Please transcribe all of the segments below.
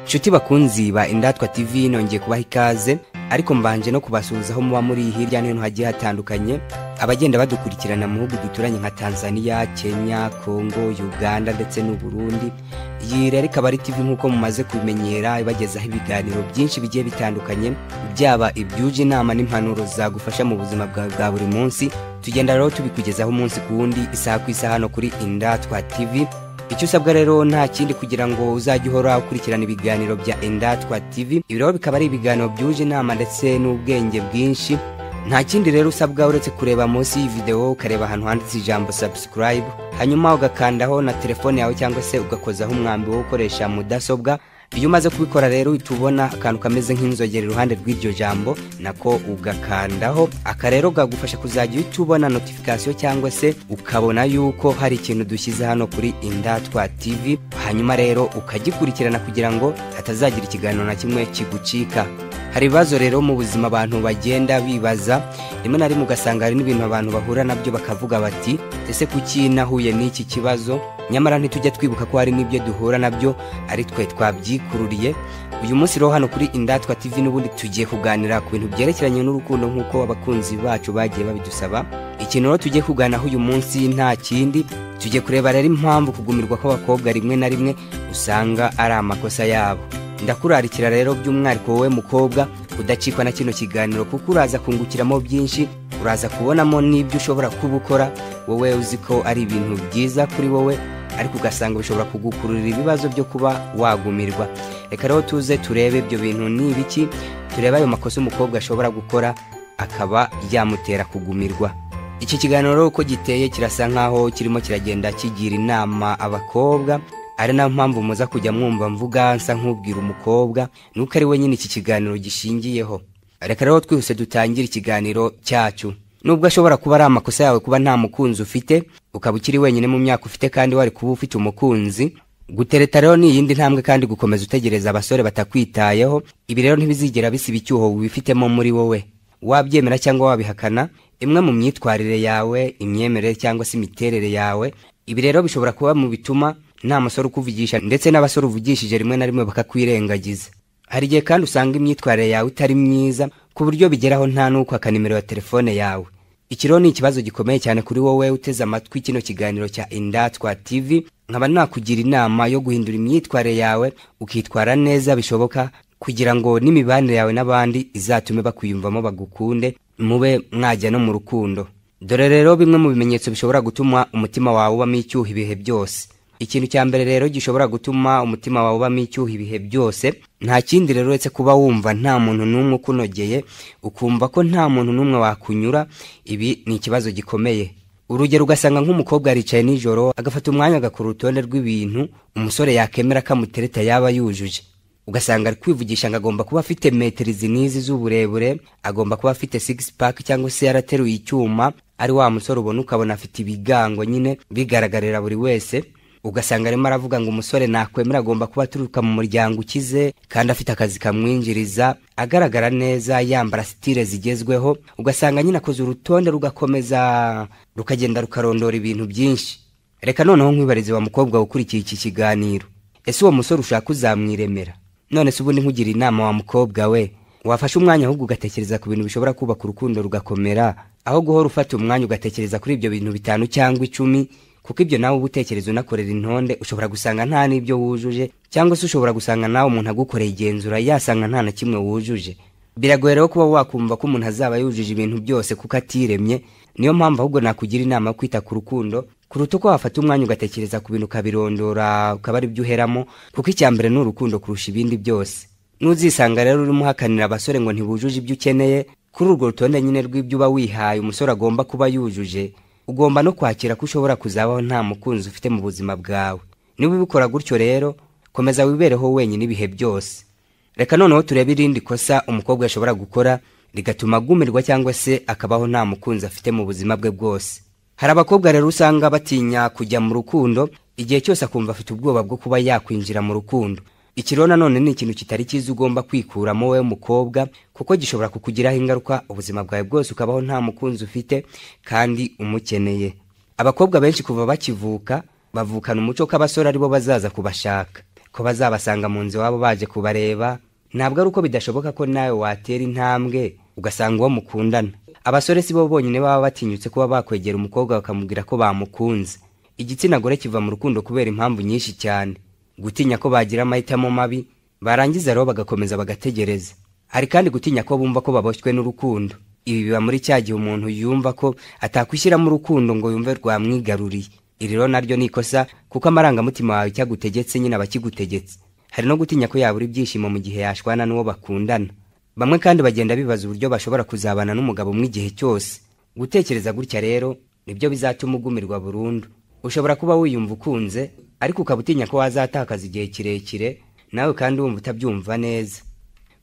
Nshuti bakunzi ba Indatwa TV, nongeye kubaha ikaze, ariko mbanje no kubasuhuza aho muba muri hirya no hino hagiye hatandukanye, abagenda badukurikirana mu bihugu duturanye nka Tanzania, Kenya, Congo, Uganda ndetse n'u Burundi. Iyi rero ikaba ari TV nk'uko mumaze kubimenyera, ibagezaho ibiganiro byinshi bigiye bitandukanye, byaba ibyuje inama n'impanuro zagufasha mu buzima bwawe bwa buri munsi. Tugenda rero tubikugezaho umunsi ku wundi, isaha ku isaha, no kuri Indatwa TV. Icyo usabwa rero nta kindi kugira ngo uzajye uhora ukurikirana ibiganiro bya Indatwa TV. Ibi rero bikaba ari ibiganiro byuje inama ndetse n'ubwenge bwinshi. Nta kindi rero usabwa uretse kureba munsi y'iyi video, ukareba ahantu handitse ijambo "subscribe", hanyuma ugakandaho na telefone yawe cyangwa se ugakozaho umwambi wo gukoresha mudasobwa. Iyo umaze kubikora rero, uhita ubona akantu kameze nk'inzogera iruhande rw'iryo jambo, nako ugakandaho. Aka rero kagufasha kuzajya uhita ubona notification cyangwa se ukabona yuko hari ikintu dushyize hano kuri Indatwa TV, hanyuma rero ukagikurikirana kugira ngo hatazagira ikiganiro na kimwe kigucika. Hari ibibazo rero mu buzima abantu bagenda bibaza, rimwe na rimwe ugasanga hari n'ibintu abantu bahura nabyo bakavuga bati: "Ese kuki nahuye n'iki kibazo?" Nyamara ntitujya twibuka ko hari n'ibyo duhura nabyo ari twe twabyikururiye. Uyu munsi rero hano kuri Indatwa TV n'ubundi tugiye kuganira ku bintu byerekeranye n'urukundo nk'uko abakunzi bacu bagiye babidusaba. Ikintu rero tugiye kuganiraho uyu munsi nta kindi, tugiye kureba rero impamvu kugumirwa kw'abakobwa rimwe na rimwe usanga ari amakosa yabo. Ndakurarikira rero by'umwihariko wowe mukobwa udacikwa na kino kiganiro, kuko uraza kungukiramo byinshi, uraza kubonamo n'ibyo ushobora kuba ukora wowe uzi ko ari ibintu byiza kuri wowe, ariko ugasanga bishobora kugukururira ibibazo byo kuba wagumirwa. Reka rero tuze turebe ibyo bintu ni ibiki, turebe ayo makosa umukobwa ashobora gukora akaba yamutera kugumirwa. Iki kiganiro rero uko giteye kirasa nkaho kirimo kiragenda kigira inama abakobwa, ari nayo mpamvu muza kujya mwumva mvuga nsa nk'ubwira umukobwa, nuko ari we nyine iki kiganiro gishingiyeho. Reka rero twihuse dutangire ikiganiro cyacu. Nubwo ashobora kuba ari amakosa yawe kuba nta mukunzi ufite, ukaba ukiri wenyine mu myaka ufite kandi wari kuba ufite umukunzi, gutereta rero ni iyindi ntambwe, kandi gukomeza utegereza abasore batakwitayeho, ibi rero ntibizigera bisiba icyuho wifitemo muri wowe. Wabyemera cyangwa wabihakana, imwe mu myitwarire yawe, imyemerere cyangwa se imiterere yawe, ibi rero bishobora kuba mu bituma nta musore ukuvugisha, ndetse n'abasore uvugishije rimwe na rimwe bakakwirengagiza. Hari igihe kandi usanga imyitwarire yawe itari myiza ku buryo bigeraho nta n'ukwaka nimero ya telefone yawe. Iki rero ni ikibazo gikomeye cyane kuri wowe uteze amatwi kino kiganiro cya Indatwa TV. Nkaba nakugira inama yo guhindura imyitwarire yawe, ukitwara neza bishoboka, kugira ngo n'imibanire yawe n'abandi izatume bakwiyumvamo, bagukunde, mube mwajya no mu rukundo. Dore rero bimwe mu bimenyetso bishobora gutuma umutima wawe ubamo icyuho ibihe byose. Ikintu cya mbere rero gishobora gutuma umutima wawe ubamo icyuho ibihe byose, nta kindi rero uretse kuba wumva nta muntu n'umwe ukunogeye, ukumva ko nta muntu n'umwe wakunyura. Ibi ni ikibazo gikomeye. Urugero, ugasanga nk'umukobwa aricaye nijoro, agafata umwanya agakora urutonde rw'ibintu umusore yakemera akamutereta yaba yujuje. Ugasanga ari kwivugisha ngo agomba kuba afite metero izi n'izi z'uburebure, agomba kuba afite six pack cyangwa se yarateruye icyuma, ari wa musore ubona ukabona afite ibigango nyine bigaragarira buri wese. Ugasanga arimo aravuga ngo umusore nakwemera agomba kuba aturuka mu muryango ukize kandi afite akazi kamwinjiriza, agaragara neza, yambara style zigezweho. Ugasanga nyine akoze urutonde rugakomeza rukagenda rukarondora ibintu byinshi. Reka noneho nkwibarize wa mukobwa ukurikiye iki kiganiro: ese uwo musore ushaka uzamwiremera? None se ubundi nkugira inama wa mukobwa we, wafashe umwanya ahubwo ugatekereza ku bintu bishobora kubaka urukundo rugakomera, aho guhora ufata umwanya ugatekereza kuri ibyo bintu bitanu cyangwa 10? Kuko ibyo nawe uba utekereza unakorera intonde, ushobora gusanga nta n'ibyo wujuje, cyangwa se ushobora gusanga nawe umuntu agukoreye igenzura yasanga nta na kimwe wujuje. Biragoye rero kuba wakumva ko umuntu azaba yujuje ibintu byose kuko atiremye. Niyo mpamvu ahubwo nakugira inama yo kwita ku rukundo kuruta uko wafata umwanya ugatekereza ku bintu, ukabirondora, ukaba ari byo uheramo, kuko icya mbere ni urukundo kurusha ibindi byose. Nuzisanga rero urimo uhakanira abasore ngo ntibujuje ibyo ukeneye kuri urwo rutonde nyine rw'ibyo uba wihaye umusore agomba kuba yujuje, ugomba no kwakira ko ushobora kuzabaho nta mukunzi ufite mu buzima bwawe. Niba ubikora gutyo rero, komeza wibereho wenyine ibihe byose. Reka noneho turebe irindi kosa umukobwa ashobora gukora rigatuma agumirwa cyangwa se akabaho nta mukunzi afite mu buzima bwe bwose. Hari abakobwa rero usanga batinya kujya mu rukundo, igihe cyose akumva afite ubwoba bwo kuba yakwinjira mu rukundo. Iki rero nanone ni ikintu kitari cyiza ugomba kwikuramo wowe mukobwa, kuko gishobora kukugiraho ingaruka ubuzima bwawe bwose, ukabaho nta mukunzi ufite kandi umukeneye. Abakobwa benshi kuva bakivuka bavukana umuco ko abasore aribo bazaza kubashaka. ko bazabasanga mu nzu iwabo baje kubareba. Ntabwo ari uko bidashoboka ko nawe watera intambwe ugasanga uwo mukundana. Abasore si bo bonyine baba batinyutse kuba bakwegera umukobwa bakamubwira ko bamukunze. Igitsina gore kiva mu rukundo kubera impamvu nyinshi cyane: gutinya ko bagira amahitamo mabi, barangiza rero bagakomeza bagategereza. Hari kandi gutinya ko bumva ko baboshywe n'urukundo. Ibi biba muri cya gihe umuntu yumva ko atakwishyiramo urukundo ngo yumve rwamwigaruriye. Iri rero naryo ni ikosa, kuko amarangamutima yawe icyo agutegetse nyine aba akigutegetse. Hari no gutinya ko yabura ibyishimo mu gihe yashwana n'uwo bakundana. Bamwe kandi bagenda bibaza uburyo bashobora kuzabana n'umugabo umwe igihe cyose. Gutekereza gutya rero nibyo bizatuma ugumirwa burundu. Ushobora kuba wiyumva ukunze, ariko ukaba utinya ko wazatakaza igihe kirekire, nawe kandi wumva utabyumva neza.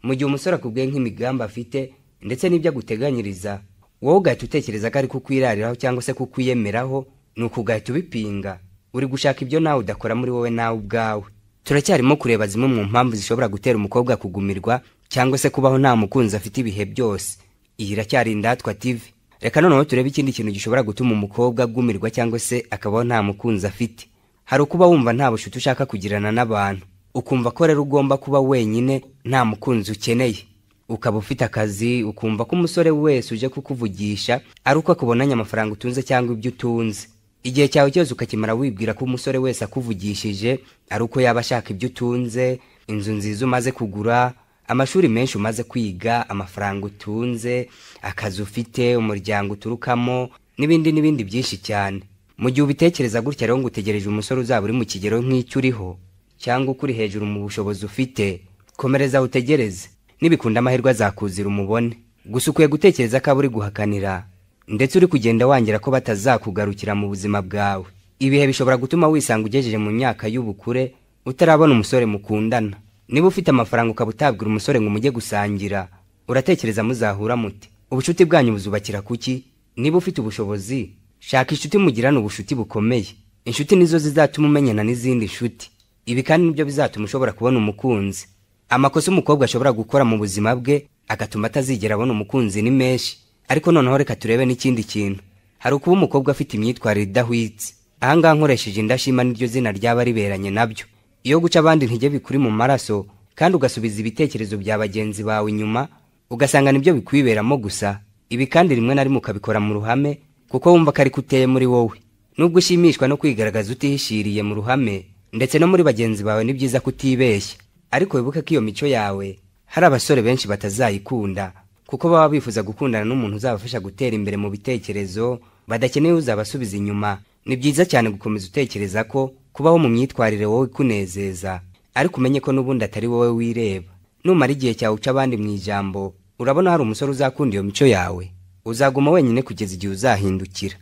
Mu gihe umusore akubwiye nk'imigambi afite ndetse n'ibyo aguteganyiriza, wowe ugahita utekereza ko ari kukwirariraho cyangwa se kukwiyemeraho, nuko ugahita ubipinga. Uri gushaka ibyo nawe udakora muri wowe nawe ubwawe. Turacyarimo kureba zimwe mu mpamvu zishobora gutera umukobwa kugumirwa cyangwa se kubaho nta mukunzi afite ibihe byose. Iyi iracyari Indatwa TV. Reka noneho turebe ikindi kintu gishobora gutuma umukobwa agumirwa cyangwa se akabaho nta mukunzi afite. Hari ukuba wumva nta bushuti ushaka kugirana n'abantu, ukumva ko rero ugomba kuba wenyine, nta mukunzi ukeneye. Ukaba ufite akazi, ukumva ko umusore wese uje kukuvugisha ari uko akubonanye amafaranga utunze cyangwa ibyo utunze. Igihe cyawe cyose ukakimara wibwira ko umusore wese akuvugishije ari uko yaba ashaka ibyo utunze, inzu nziza umaze kugura, amashuri menshi umaze kwiga, amafaranga utunze, akazi ufite, umuryango uturukamo, n'ibindi n'ibindi byinshi cyane. Mu gihe ubitekereza gutya rero ngo utegereje umusore uzaba uri mu kigero nk'icyo uriho cyangwa ukuri hejuru mu bushobozi ufite, komereza utegereze. Nibikunda amahirwe azakuzira umubone. Gusa ukwiye gutekereza ko abo uri guhakanira ndetse uri kugenda wangira ko batazakugarukira mu buzima bwawe. Ibihe bishobora gutuma wisanga ugejeje mu myaka y'ubukure utarabona umusore mukundana. Niba ufite amafaranga ukaba utabwira umusore ngo mujye gusangira, uratekereza muzahura mute? Ubucuti bwanyu buzubakira kuki? Niba ufite ubushobozi, shaka inshuti mugirana ubushuti bukomeye. Inshuti nizo zizatuma umenyana n'izindi nshuti. Ibi kandi nibyo bizatuma ushobora kubona umukunzi. Amakosa umukobwa ashobora gukora mu buzima bwe agatuma atazigera abona umukunzi ni menshi. Ariko noneho reka turebe n'ikindi kintu. Hari ukuba umukobwa afite imyitwarire idahwitse. Ahangaha nkoresheje indashima niryo zina ryaba riberanye nabyo. Iyo guca abandi intege bikuri mu maraso kandi ugasubiza ibitekerezo bya bagenzi bawe inyuma, ugasanga nibyo bikwiberamo gusa. Ibi kandi rimwe na rimwe ukabikora mu ruhame kuko wumva ko ariko uteye muri wowe. Nubwo ushimishwa no kwigaragaza utihishiriye mu ruhame ndetse no muri bagenzi bawe, ni byiza kutibeshya. Ariko wibuke ko iyo mico yawe hari abasore benshi batazayikunda, kuko baba bifuza gukundana n'umuntu uzabafasha gutera imbere mu bitekerezo, badakeneye uzabasubiza inyuma. Ni byiza cyane gukomeza utekereza ko kubaho mu myitwarire wowe ikunezeza, ariko umenye ko n'ubundi atari wowe wireba. Numara igihe cyawe uca abandi mu ijambo, urabona hari umusore uzakunda iyo mico yawe? Uzaguma wenyine kugeza igihe uzahindukira.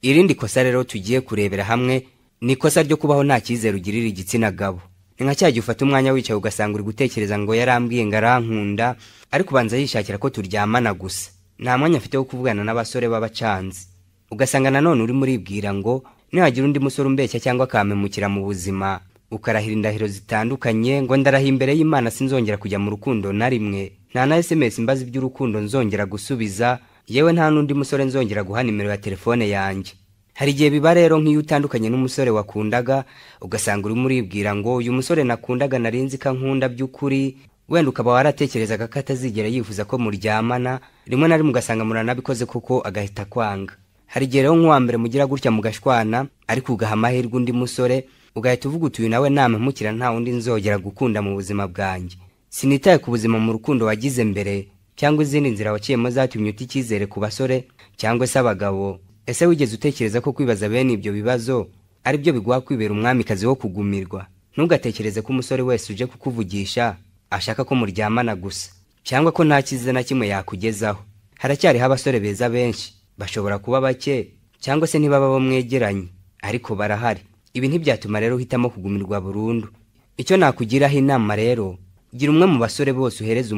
Irindi kosa rero tugiye kurebera hamwe ni ikosa ryo kubaho nta cyizere ugirira igitsina gabo. Ni nka cya gihe ufata umwanya wicaye ugasanga uri gutekereza ngo yarambwiye ngo arankunda, ariko ubanza yishakira ko turyamana gusa. Nta mwanya afite wo kuvugana n'abasore b'abacanzi. Ugasanga nanone urimo uribwira ngo nihagira undi musore umbeshya cyangwa akampemukira mu buzima, ukarahira indahiro zitandukanye ngo ndarahiye imbere y'Imana sinzongera kujya mu rukundo na rimwe, nta na SMS mbaza iby'urukundo nzongera gusubiza, yewe nta n'undi musore nzongera guha nimero ya telefone yanjye. Hari igihe biba rero nk'iyo utandukanye n'umusore wakundaga, ugasanga urimo uribwira ngo uyu musore nakundaga narinzi ko ankunda by'ukuri, wenda ukaba waratekerezaga ko atazigera yifuza ko muryamana, rimwe na rimwe ugasanga muranabikoze kuko agahita kwanga. Hari igihe rero nk'uwa mbere mugira gutya mugashwana, ariko ugaha amahirwe undi musore, ugahita uvuga uti uyu nawe nampemukira nta wundi nzongera gukunda mu buzima bwanjye. Sinitaye ku buzima mu rukundo wagize mbere cyangwa izindi nzira waciyemo zatumye uta icyizere ku basore cyangwa se abagabo. Ese wigeze utekereza ko kwibaza bene ibyo bibazo ari byo biguha kwibera umwamikazi wo kugumirwa? Ntugatekereze ko umusore wese uje kukuvugisha ashaka ko muryamana gusa, cyangwa ko nta cyiza na kimwe yakugezaho. Haracyariho abasore beza benshi, bashobora kuba bake cyangwa se ntibaba bo mwegeranye, ariko barahari. Ibi ntibyatuma rero uhitamo kugumirwa burundu. Icyo nakugiraho inama rero, gira umwe mu basore bose uhereza